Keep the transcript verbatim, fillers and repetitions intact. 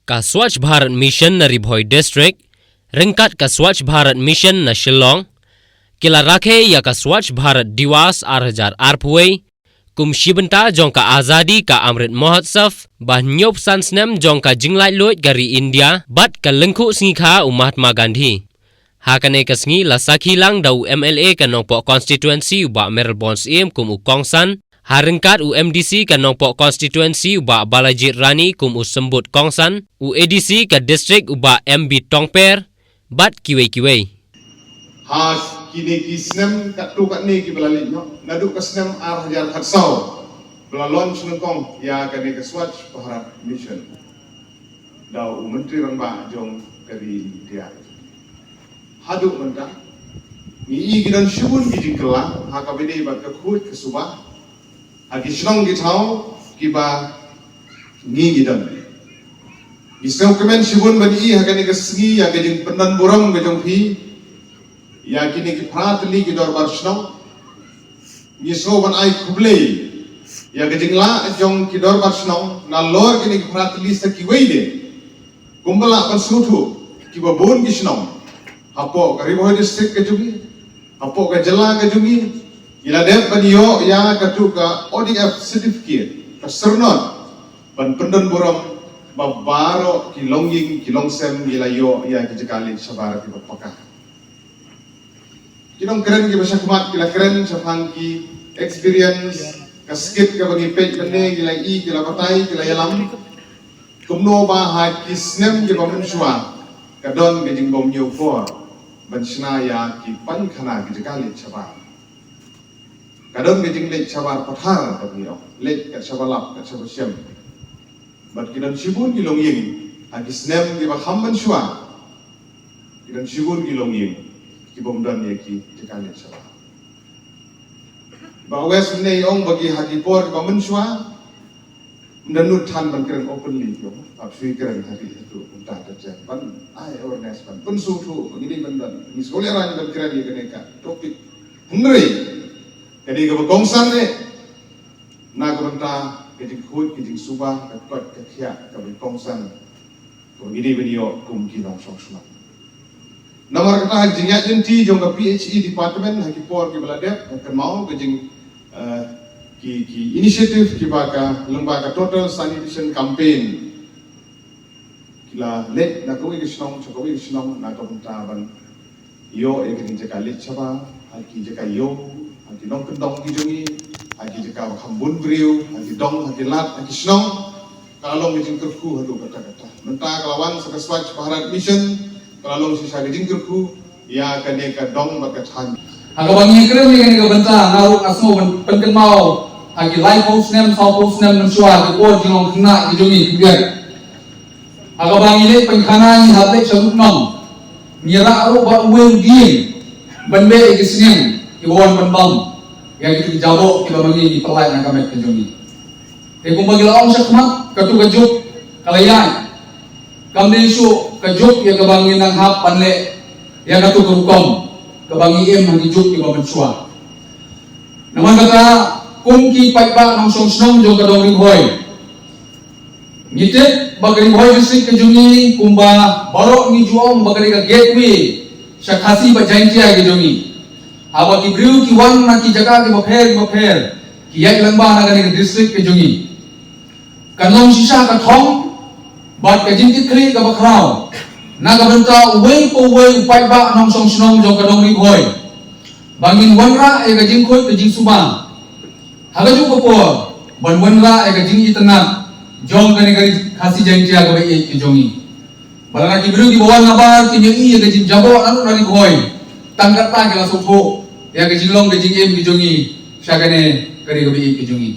Ka Swachh Bharat Mission na Ri Bhoi District, ryngkat ka Swachh Bharat Mission na Shillong, ki la rakhe ïa ka Swachh Bharat Diwas ar hajar arphew wei, kum shi bynta jong ka Azadi ka Amrit Mahotsav, ba hynñiewphew san snem jong ka jinglaitluid ka ri India, bad ka lyngkhuh sngi kha u Mahatma Gandhi. Ha kane ka sngi la sakhi lang da u M L A ka Nongpoh Constituency u Bah Mayralborn Syiem kum u kongsan, ha ryngkat u M D C ka Nongpoh Constituency u Bah Balajied Rani kum u symbud kongsan, u A D C ka district u Bah M B Tongper, bad kiwei kiwei. Ha kine ki snem katto katne kiba la leit noh, naduh ka snem ar hajar khatsaw, ba la launch nyngkong ïa kane ka Swachh Bharat Mission da u Myntri Rangbah jong ka ri India. Haduh mynta, ngi i ki don shibun ki jingkylla ha kaba ïadei bad ka khuid ka suba ha ki shnong ki thaw kiba ngi ngi don. Ngi sngewkmen shibun ban i ha kane ka sngi ïa ka jingpyndonburom ka jong phi ïa kine ki phra tylli ki dorbar shnong. Ngi sngew ban ai khublei ïa ka jinglah jong ki dorbar shnong nalor kine ki phra tylli sa kiwei de. Kumba lah ban sngewthuh, kiba bun ki shnong hapoh ka Ri Bhoi District ka jong ngi, hapoh ka jylla ka jong ngi, ki la dep ban ïoh ïa katu ka O D F certificate, ka syrnod ban pyndonburom ba baroh ki longïing ki longsem ki la ïoh ïa ki jaka leit shabar kiba paka. Ki nongkren kiba shakhmat ki la kren shaphang ki experience, ka skit kaba ngi peit mynne, ki la i, ki la batai, ki la ïalam kumno ba ha ki snem kiba mynshuwa ka don ka jingbymñiewkor ban shna ïa ki painkhana ki jaka leit shabar. Ka don ka jingleit shabar pathar, ba ngi ong, leit kat shaba lap kat shaba shem. Bad ki don shibun ki longïing ha ki snem kiba kham mynshuwa, ki don shibun ki longïing ki bym don ïa ki jaka leit shabar. Bah West mynne i ong ba ki ha ki por kiba mynshuwa ym don nud than ban kren openly, ki ong, hap shu kren ha ri ha tu kumta, ta jen ban ai awareness, ban pynsngewthuh ba ngi dei ban don, ngi sngewleh rang ban kren ïa kane ka topic. Hynrei ka dei kaba kongsan eh na ka bynta ka jingkhuid ka jingsuba, ka koit ka khiah kaba kongsan kaba ngi dei ban ïoh kum ki nongshong shnong. Namar kata, ha ka jingïaid lynti jong ka P H E department ha ki por kiba la dep, ka kynmaw ka jing, eh, ki, ki initiative kiba ka lyngba ka Total Sanitation Campaign ki la leit na kawei ka shnong sha kawei ka shnong na ka bynta ban ïoh ïa ki jaka leit shabar ha ki jaka ïew, ha ki nongkyndong ki jong ngi, ha ki jaka ba kham bun briew, ha ki dong, ha ki lad, ha ki shnong. Ka la long ka jingkyrkhu haduh katta katta. Mynta ka la wan sa ka Swachh Bharat Mission, ka la long shisha ka jingkyrkhu ïa kane ka dong bad ka thaiñ. Ha kaba ngi kren ïa kane ka bynta, nga ruh nga sngew ban pynkynmaw ha ki laiphew snem, sawphew snem mynshuwa, ha ki por jinglong khynnah ki jong ngi, ki biang. Ha kaba ngi leit painkhana, ngi hap leit sha Lutnong, ngi rah ruh bad uwei u dieng ban beh ïa ki sniang kiba wan ban bam ïa kitu ki jaboh kiba ma ngi ngi pynlait na ka met ka jong ngi. Te kumba ngi la ong shakhmat, katu ka juk ka la ïaid. Kam dei shuh ka juk ïa kaba ngi nang hap ban leh ïa katu ka rukom kaba ngi im ha ki juk kiba mynshuwa. Namar kata, kum ki paidbah nongshong shnong jong ka dong Ri Bhoi, ngi tip ba ka Ri Bhoi District ka jong ngi kumba baroh ngi ju ong ba ka dei ka gateway sha Khasi bad Jaiñtia ka jong ngi. Haba ki briew ki wan na ki jaka kiba pher kiba pher, ki ïaid lyngba na kane ka district ka jong ngi, kan long shisha ka thong bad ka jingkitkhlieh kaba khraw na ka bynta uwei pa uwei u paidbah nongshong shnong jong ka dong Ri Bhoi, ba ngin wanrah ïa ka jingkhuid ka jingsuba ha kajuh ka por, ban wanrah ïa ka jingitynnad jong kane ka ri Khasi Jaiñtia kaba ïeit ka jong ngi. Ba lada ki briew kiba wan nabar kin ïohi ïa ka jingjaboh naduh na Ri Bhoi, tang katta ki la sngewthuh ïa ka jinglong ka jingim ka jong ngi sha kane ka ri kaba ïeit ka jong ngi.